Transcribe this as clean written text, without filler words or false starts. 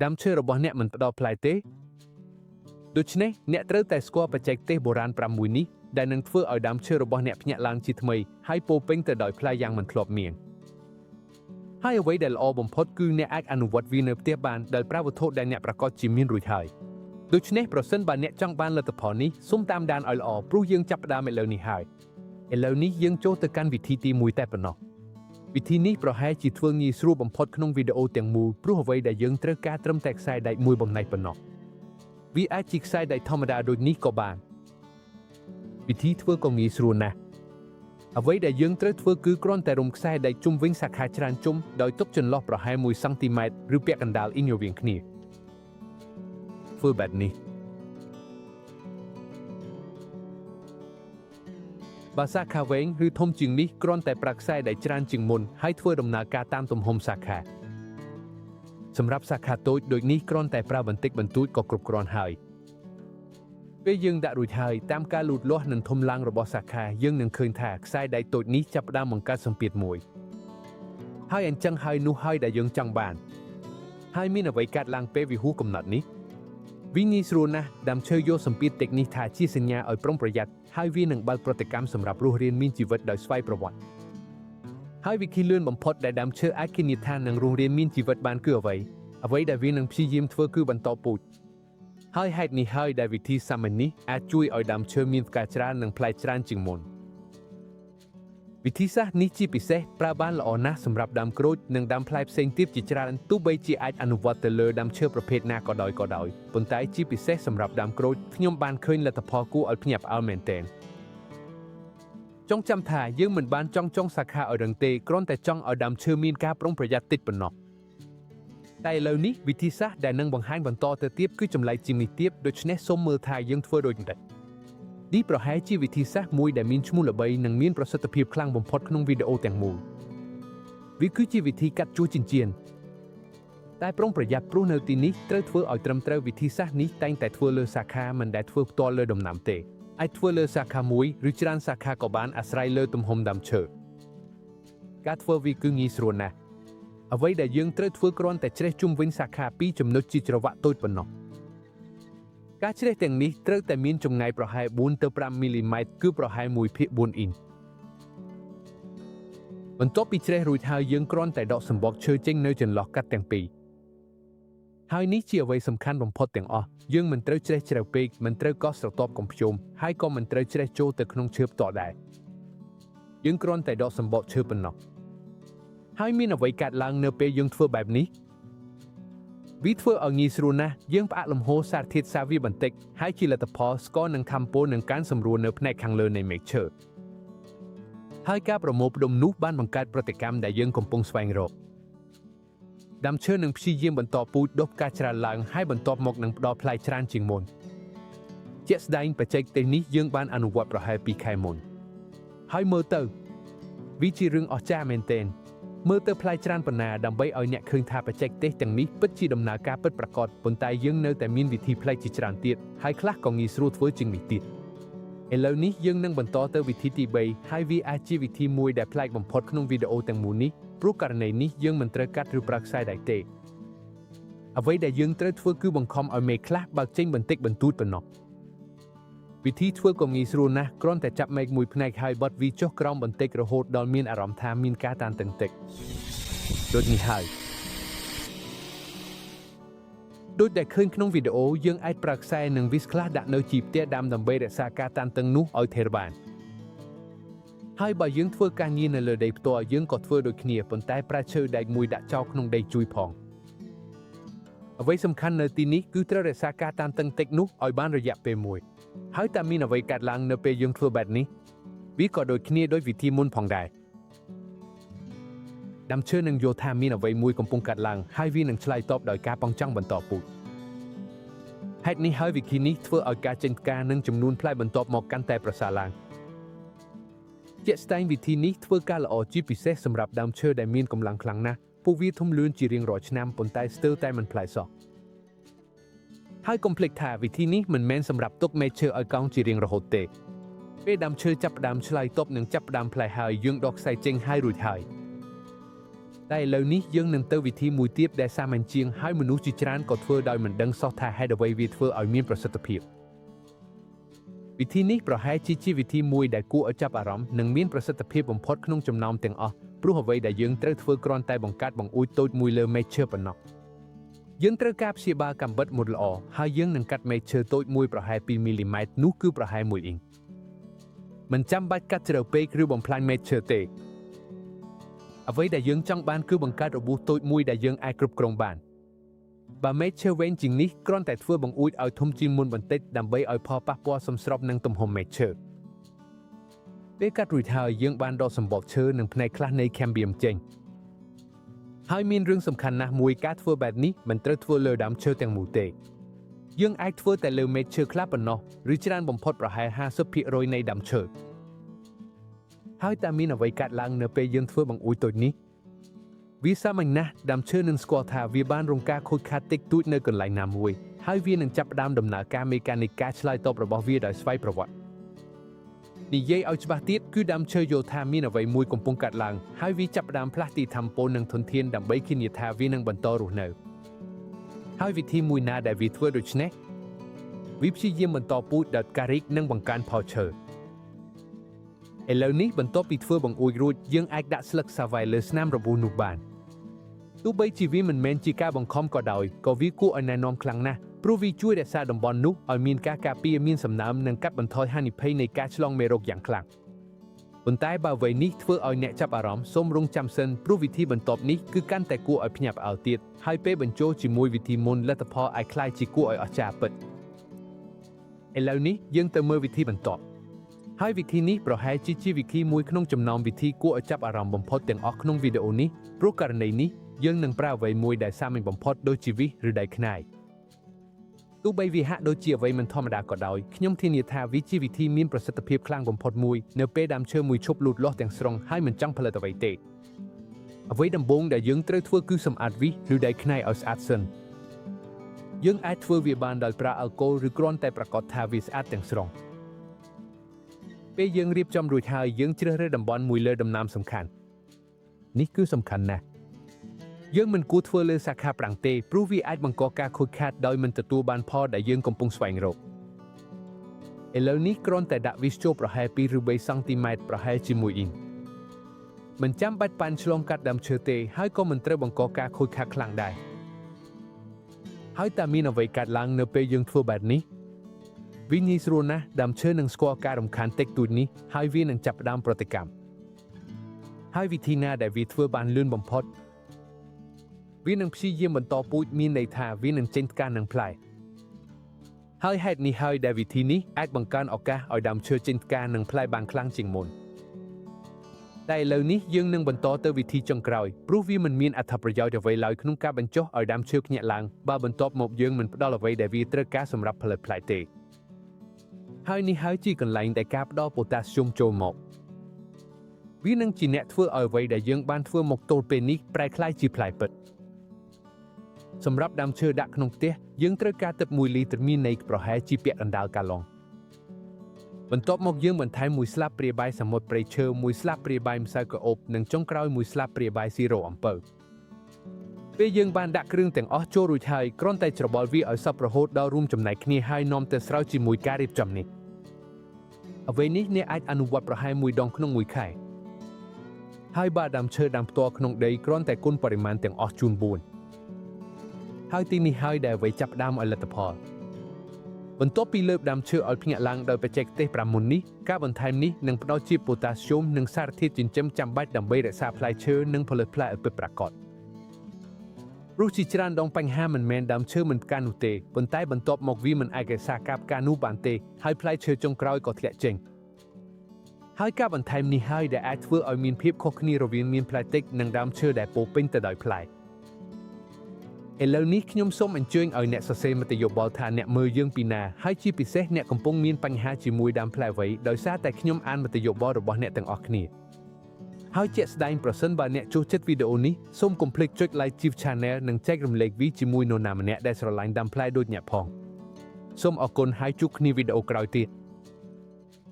ដើមឈើរបស់អ្នកមិនផ្ដល់ផ្លែទេដូច្នេះអ្នកត្រូវតែស្គាល់បច្ចេកទេសបុរាណ6នេះដែលនឹងធ្វើឲ្យដើមឈើរបស់អ្នកភ្ញាក់ឡើងជាថ្មីហើយពោរពេញទៅដោយផ្លែយ៉ាងមិនធ្លាប់មានហើយអ្វីដែលល្អបំផុតគឺអ្នកអាចអនុវត្តវានៅផ្ទះបានដោយប្រើវត្ថុដែលអ្នកប្រាកដជាមានរួចហើយដូច្នេះប្រសិនបើអ្នកចង់បានលទ្ធផលនេះសូមតាមដានឲ្យល្អព្រោះយើងចាប់ផ្ដើមឥឡូវនេះហើយឥឡូវនេះយើងចូលទៅកាន់វិធីទី1តែប៉ុណ្ណោះវិធីនេះប្រហែលជាធ្វើងាយស្រួលបំផុតក្នុងវីដេអូទាំងមូលព្រោះអ្វីដែលយើងត្រូវការត្រឹមតែខ្សែដែកមួយបំណែកប៉ុណ្ណោះវាអាចជាខ្សែដែកធម្មតាដូចនេះក៏បានវិធីធ្វើក៏ងាយស្រួលណាស់អ្វីដែលយើងត្រូវធ្វើគឺគ្រាន់តែរុំខ្សែដែកជុំវិញសាខាច្រើនជុំដោយទុកចន្លោះប្រហែល1សង់ទីម៉ែត្រឬពាក់កណ្ដាលអ៊ីងរវាងគ្នាធ្វើបែបនេះបើសាខាវែងឬធំជាងនេះគ្រាន់តែប្រើខ្សែដែលច្រើនជាងមុនហើយធ្វើដំណើរការតាមទំហំសាខាសម្រាប់សាខាតូចដូចនេះគ្រាន់តែប្រើបន្តិចបន្តួចក៏គ្រប់គ្រាន់ហើយពេលយើងដាក់រួចហើយតាមការលូតលាស់និងធំឡើងរបស់សាខាយើងនឹងឃើញថាខ្សែដែកតូចនេះចាប់ផ្ដើមបង្កើតសម្ពាធមួយហើយអញ្ចឹងហើយនោះហើយដែលយើងចង់បានហើយមានអ្វីកើតឡើងពេលវាហួសកំណត់នេះវាងាយស្រួលណាស់ដើមឈើយកសម្ពាធតិចនេះថាជាសញ្ញាឲ្យប្រុងប្រយ័ត្នហើយវានឹងបើកប្រតិកម្មសម្រាប់រស់រានមានជីវិតដោយស្វ័យប្រវត្តិហើយវិធីលឿនបំផុតដែលដើមឈើអាចធានាថានឹងរស់រានមានជីវិតបានគឺអ្វីអ្វីដែលវានឹងព្យាយាមធ្វើគឺបន្តពូជហើយហេតុនេះហើយដែលវិធីសាមញ្ញនេះអាចជួយឲ្យដើមឈើមានផ្កាច្រើននិងផ្លែច្រើនជាងមុនវិធីសាស្ត្រនេះជាពិសេសប្រើបានល្អណាស់សម្រាប់ដើមក្រូចនិងដើមផ្លែផ្សេងទៀតជាច្រើនទោះបីជាអាចអនុវត្តទៅលើដើមឈើប្រភេទណាក៏ដោយប៉ុន្តែជាពិសេសសម្រាប់ដើមក្រូចខ្ញុំបានឃើញលទ្ធផលគួរឲ្យភ្ញាក់ផ្អើលមែនទែនចង់ចាំថាយើងមិនបានចង់ចង់សាខាឲ្យរឹងទេគ្រាន់តែចង់ឲ្យដើមឈើមានការប្រុងប្រយ័ត្នតិចប៉ុណ្ណោះតែឥឡូវនេះវិធីសាស្ត្រដែលនឹងបង្ហាញបន្តទៅទៀតគឺចម្លែកជាងនេះទៀតដូច្នេះសូមមើលថាយើងធ្វើដូចម្តេចនេះប្រហែលជាវិធីសាស្ត្រមួយដែលមានឈ្មោះល្បីនិងមានប្រសិទ្ធភាពខ្លាំងបំផុតក្នុងវីដេអូទាំងមូលវាគឺជាវិធីកាត់ជួសចិញ្ចៀនតែប្រុងប្រយ័ត្នព្រោះនៅទីនេះត្រូវធ្វើឲ្យត្រឹមត្រូវវិធីសាស្ត្រនេះតែងតែធ្វើលើសាខាមិនដែលធ្វើផ្ទាល់លើដំណាំទេអាចធ្វើលើសាខាមួយឬច្រើនសាខាក៏បានអាស្រ័យលើទំហំដើមឈើការធ្វើវាគឺងាយស្រួលណាស់អ្វីដែលយើងត្រូវធ្វើគ្រាន់តែច្រេះជុំវិញសាខាពីរចំណុចជាច្រវាក់តូចប៉ុណ្ណោះការច្រេះទាំងនេះត្រូវតែមានចម្ងាយប្រហែល4ទៅ5មីលីម៉ែត្រគឺប្រហែល1/4អ៊ីនបន្ទាប់ពីច្រេះរួចហើយយើងគ្រាន់តែដកសម្បកឈើចេញនៅចន្លោះកាត់ទាំងពីរហើយនេះជាអ្វីសំខាន់បំផុតទាំងអស់យើងមិនត្រូវច្រេះជ្រៅពេកមិនត្រូវកោសស្រទាប់កំភ្យំហើយក៏មិនត្រូវច្រេះចូលទៅក្នុងឈើផ្ទាល់ដែរយើងគ្រាន់តែដកសម្បកឈើប៉ុណ្ណោះហើយមានអ្វីកើតឡើងនៅពេលយើងធ្វើបែបនេះវាធ្វើឲ្យងាយស្រួលណាស់យើងផ្អាកលំហូរសារធាតុសាវាបន្តិចហើយជាលទ្ធផលស្ករនិងថាមពលនឹងកើនសម្រួលនៅផ្នែកខាងលើនៃមែកឈើហើយការប្រមូលផ្ដុំនោះបានបង្កើតប្រតិកម្មដែលយើងកំពុងស្វែងរកដើមឈើនឹងព្យាយាមបន្តពូជដុះផ្កាច្រើនឡើងហើយបន្ទាប់មកនឹងផ្ដល់ផ្លែច្រើនជាងមុនជាក់ស្ដែងបច្ចេកទេសនេះយើងបានអនុវត្តប្រហែល2ខែមុនហើយមើលទៅវាជារឿងអស្ចារ្យមែនទែនមើលទៅផ្លែច្រើនប៉ុណ្ណាដើម្បីឲ្យអ្នកឃើញថាបច្ចេកទេសទាំងនេះពិតជាដំណើរការពិតប្រាកដប៉ុន្តែយើងនៅតែមានវិធីប្លែកជាច្រើនទៀតហើយខ្លះក៏ងាយស្រួលធ្វើជាងនេះទៀតឥឡូវនេះយើងនឹងបន្តទៅវិធីទី3ហើយវាអាចជាវិធីមួយដែលប្លែកបំផុតក្នុងវីដេអូទាំងមូលនេះព្រោះករណីនេះយើងមិនត្រូវកាត់ឬប្រើខ្សែដែកទេអ្វីដែលយើងត្រូវធ្វើគឺបង្ខំឲ្យមេឃខ្លះបើកចេញបន្តិចបន្តួចប៉ុណ្ណោះវិធីធ្វើក៏ងាយស្រួលណាស់គ្រាន់តែចាប់មែកមួយផ្នែកហើយបត់វាចុះក្រោមបន្តិចរហូតដល់មានអារម្មណ៍ថាមានការតានតឹងតិចដូចនេះហើយដូចដែលឃើញក្នុងវីដេអូយើងអាចប្រើខ្សែនិងវីសខ្លះដាក់នៅជីផ្ទះដើមដើម្បីរក្សាការតានតឹងនោះឲ្យថេរបានហើយបើយើងធ្វើការងារនៅលើដីផ្ទាល់យើងក៏ធ្វើដូចគ្នាប៉ុន្តែប្រើឈើដែកមួយដាក់ចោលក្នុងដីជួយផងអ្វីសំខាន់នៅទីនេះគឺត្រូវរក្សាការតានតឹងតិចនោះឲ្យបានរយៈពេលមួយហើយតើមានអ្វីកើតឡើងនៅពេលយើងធ្វើបែបនេះវាក៏ដូចគ្នាដោយវិធីមុនផងដែរដើមឈើនឹងយល់ថាមានអ្វីមួយកំពុងកើតឡើងហើយវានឹងឆ្លើយតបដោយការប៉ងចង់បន្តពូជហេតុនេះហើយវិធីនេះធ្វើឲ្យការចេញផ្កានិងចំនួនផ្លែបន្ទាប់មកកាន់តែប្រសើរឡើងជាក់ស្ដែងវិធីនេះធ្វើការល្អជាពិសេសសម្រាប់ដើមឈើដែលមានកម្លាំងខ្លាំងណាស់ពួកវាធំលឿនជារៀងរាល់ឆ្នាំប៉ុន្តែស្ទើរតែមិនផ្លែសោះហើយកុំភ្លេចថាវិធីនេះមិនមែនសម្រាប់ទុកមែកឈើឲ្យកោងជារៀងរហូតទេពេលដើមឈើចាប់ផ្ដើមឆ្លើយតបនិងចាប់ផ្ដើមផ្លែហើយយើងដកខ្សែចេញហើយរួចហើយ តែឥឡូវនេះយើងនឹងទៅវិធីមួយទៀតដែលសាមញ្ញជាងហើយមនុស្សជាច្រើនក៏ធ្វើដោយមិនដឹងសោះថាហេតុអ្វីវាធ្វើឲ្យមានប្រសិទ្ធភាពវិធីនេះប្រហែលជាជាវិធីមួយដែលគួរឲ្យចាប់អារម្មណ៍និងមានប្រសិទ្ធភាពបំផុតក្នុងចំណោមទាំងអស់ព្រោះអ្វីដែលយើងត្រូវធ្វើគ្រាន់តែបង្កើតបង្អួចតូចមួយលើមែកឈើប៉ុណ្ណោះយើងត្រូវការព្យាបាលកាំបិតមុតល្អហើយយើងនឹងកាត់មែកឈើតូចមួយប្រហែល2មីលីម៉ែត្រនោះគឺប្រហែល1អ៊ីងមិនចាំបាច់កាត់ជ្រៅពេកឬបំផ្លាញមែកឈើទេអ្វីដែលយើងចង់បានគឺបង្កើតរបួសតូចមួយដែលយើងអាចគ្រប់គ្រងបានបើមែកឈើវែងជាងនេះគ្រាន់តែធ្វើបង្អួចឲ្យធំជាងមុនបន្តិចដើម្បីឲ្យផលប៉ះពាល់សមស្របនឹងទំហំមែកឈើពេលកាត់រួចហើយយើងបានដកសម្បកឈើនិងផ្នែកខ្លះនៃ cambium ចេញហើយមានរឿងសំខាន់ណាស់មួយការធ្វើបែបនេះមិនត្រូវធ្វើលើដើមឈើទាំងមូលទេយើងអាចធ្វើតែលើមែកឈើខ្លះប៉ុណ្ណោះឬច្រើនបំផុតប្រហែល50%នៃដើមឈើហើយតើមានអ្វីកើតឡើងនៅពេលយើងធ្វើបង្អួចតូចនេះវាសាមញ្ញណាស់ដើមឈើនឹងស្គាល់ថាវាបានរងការខូចខាតតិចតួចនៅកន្លែងណាមួយហើយវានឹងចាប់ផ្ដើមដំណើរការមេកានិកការឆ្លើយតបរបស់វាដោយស្វ័យប្រវត្តិនិយាយឲ្យច្បាស់ទៀតគឺដើមឈើយល់ថាមានអ្វីមួយកំពុងកើតឡើងហើយវាចាប់ផ្ដើមផ្លាស់ទីថាមពលនិងធនធានដើម្បីធានាថាវានឹងបន្តរស់នៅហើយវិធីមួយណាដែលវាធ្វើដូច្នេះវាព្យាយាមបន្តពូជដោយការរីកនិងបង្កើនផលឈើឥឡូវនេះបន្ទាប់ពីធ្វើបង្អួចរួចយើងអាចដាក់ស្លឹកសាវ៉ៃលើស្នាមរបួសនោះបានទោះបីជាវាមិនមែនជាការបង្ខំក៏ដោយក៏វាគួរឲ្យណែនាំខ្លាំងណាស់ព្រោះវាជួយរក្សាតំបន់នោះឲ្យមានការការពារមានសំណើមនិងកាត់បន្ថយហានិភ័យនៃការឆ្លងមេរោគយ៉ាងខ្លាំងប៉ុន្តែបើអ្វីនេះធ្វើឲ្យអ្នកចាប់អារម្មណ៍សូមរងចាំសិនព្រោះវិធីបន្ទាប់នេះគឺកាន់តែគួរឲ្យភ្ញាក់ផ្អើលទៀតហើយពេលបញ្ចូលជាមួយវិធីមុនលទ្ធផលអាចក្លាយជាគួរឲ្យអស្ចារ្យពិតឥឡូវនេះយើងទៅមើលវិធីបន្ទាប់ហើយវិធីនេះប្រហែលជាជាវិធីមួយក្នុងចំណោមវិធីគួរឲ្យចាប់អារម្មណ៍បំផុតទាំងអស់ក្នុងវីដេអូនេះព្រោះករណីនេះយើងនឹងប្រើអ្វីមួយដែលសាមញ្ញបំផុតដូចជាវិសឬដៃខ្នាយទោះបីវាហាក់ដូចជាអ្វីមិនធម្មតាក៏ដោយខ្ញុំធានាថាវាជាវិធីមានប្រសិទ្ធភាពខ្លាំងបំផុតមួយនៅពេលដើមឈើមួយឈប់លូតលាស់ទាំងស្រុងហើយមិនចង់ផលិតអ្វីទេអ្វីដំបូងដែលយើងត្រូវធ្វើគឺសម្អាតវិសឬដៃខ្នាយឲ្យស្អាតសិនយើងអាចធ្វើវាបានដោយប្រើអាល់កុលឬគ្រាន់តែប្រាកដថាវាស្អាតទាំងស្រុងពេលយើងរៀបចំរួចហើយយើងជ្រើសរើសតំបន់មួយលើដំណាំសំខាន់នេះគឺសំខាន់ណាស់យើងមិនគួរធ្វើលើសាខាប្រាំងទេព្រោះវាអាចបង្កការខូចខាតដោយមិនទទួលបានផលដែលយើងកំពុងស្វែងរកឥឡូវនេះគ្រាន់តែដាក់វិសចូលប្រហែល2ឬ3សង់ទីម៉ែត្រប្រហែលជាមួយអ៊ីងមិនចាំបាច់ប៉ាន់ឆ្លងកាត់ដើមឈើទេហើយក៏មិនត្រូវបង្កការខូចខាតខ្លាំងដែរហើយតើមានអ្វីកើតឡើងនៅពេលយើងធ្វើបែបនេះវាងាយស្រួលណាស់ដើមឈើនឹងស្គាល់ការរំខានតិចតួចនេះហើយវានឹងចាប់ផ្ដើមប្រតិកម្មហើយវិធីណាដែលវាធ្វើបានលឿនបំផុតវានឹងព្យាយាមបន្តពូជមានន័យថាវានឹងចេញផ្កានិងផ្លែហើយហេតុនេះហើយដែលវិធីនេះអាចបង្កើនឱកាសឲ្យដើមឈើចេញផ្កានិងផ្លែបានខ្លាំងជាងមុនតែឥឡូវនេះយើងនឹងបន្តទៅវិធីចុងក្រោយព្រោះវាមិនមានអត្ថប្រយោជន៍អ្វីឡើយក្នុងការបញ្ចុះឲ្យដើមឈើភ្ញាក់ឡើងបើបន្ទាប់មកយើងមិនផ្ដល់អ្វីដែលវាត្រូវការសម្រាប់ផលិតផ្លែទេហើយនេះហើយជាកន្លែងដែលការផ្ដល់ប៉ូតាស្យូមចូលមកវានឹងជាអ្នកធ្វើឲ្យអ្វីដែលយើងបានធ្វើមកទល់ពេលនេះប្រែក្លាយជាផ្លែពិតសម្រាប់ដើមឈើដាក់ក្នុងផ្ទះយើងត្រូវការទឹក1លីត្រមានន័យប្រហែលជាពាក់កណ្ដាលកាឡុងបន្ទាប់មកយើងបន្ថែមមួយស្លាបព្រាបាយសមុទ្រព្រៃឈើមួយស្លាបព្រាបាយម្សៅក្រអូបនិងចុងក្រោយមួយស្លាបព្រាបាយស៊ីរ៉ូអំពៅពេលយើងបានដាក់គ្រឿងទាំងអស់ចូលរួចហើយគ្រាន់តែច្របល់វាឲ្យសព្វរហូតដល់រួមចំណែកគ្នាហើយនាំទៅស្រូវជាមួយការរៀបចំនេះអ្វីនេះអ្នកអាចអនុវត្តប្រហែលមួយដងក្នុងមួយខែហើយបើដើមឈើដាំផ្ទាល់ក្នុងដីគ្រាន់តែគុណបរិមាណទាំងអស់ជូន4ហើយទីនេះហើយដែលអ្វីចាប់ផ្ដើមឲ្យលទ្ធផលបន្ទាប់ពីលើបដើមឈើឲ្យភ្ញាក់ឡើងដោយបច្ចេកទេស5មុននេះការបន្ថែមនេះនឹងផ្ដល់ជាតិប៉ូតាស្យូមនិងសារធាតុចិញ្ចឹមចាំបាច់ដើម្បីរក្សាផ្លែឈើនិងផលិតផ្លែឲ្យពិតប្រាកដព្រោះជាច្រើនដងបញ្ហាមិនមែនដើមឈើមិនផ្កានោះទេប៉ុន្តែបន្ទាប់មកវាមិនអាចរក្សាការផ្កានោះបានទេហើយផ្លែឈើចុងក្រោយក៏ធ្លាក់ចេញហើយការបន្ថែមនេះហើយដែលអាចធ្វើឲ្យមានភាពខុសគ្នារវាងមានផ្លែតិចនិងដើមឈើដែលពោពេញទៅដោយផ្លែឥឡូវនេះខ្ញុំសូមអញ្ជើញឲ្យអ្នកសរសេរមតិយោបល់ថាអ្នកមើលយើងពីណាហើយជាពិសេសអ្នកកំពុងមានបញ្ហាជាមួយដើមផ្លែអ្វីដោយសារតែខ្ញុំអានមតិយោបល់របស់អ្នកទាំងអស់គ្នាហើយជាក់ស្ដែងប្រសិនបើអ្នកចូលចិត្តវីដេអូនេះសូមកុំភ្លេចចុច Like Chief Channel និងចែករំលែកវីជាមួយនរណាម្នាក់ដែលស្រឡាញ់ដើមផ្លែដូចអ្នកផងសូមអរគុណហើយជួបគ្នាវីដេអូក្រោយទៀត។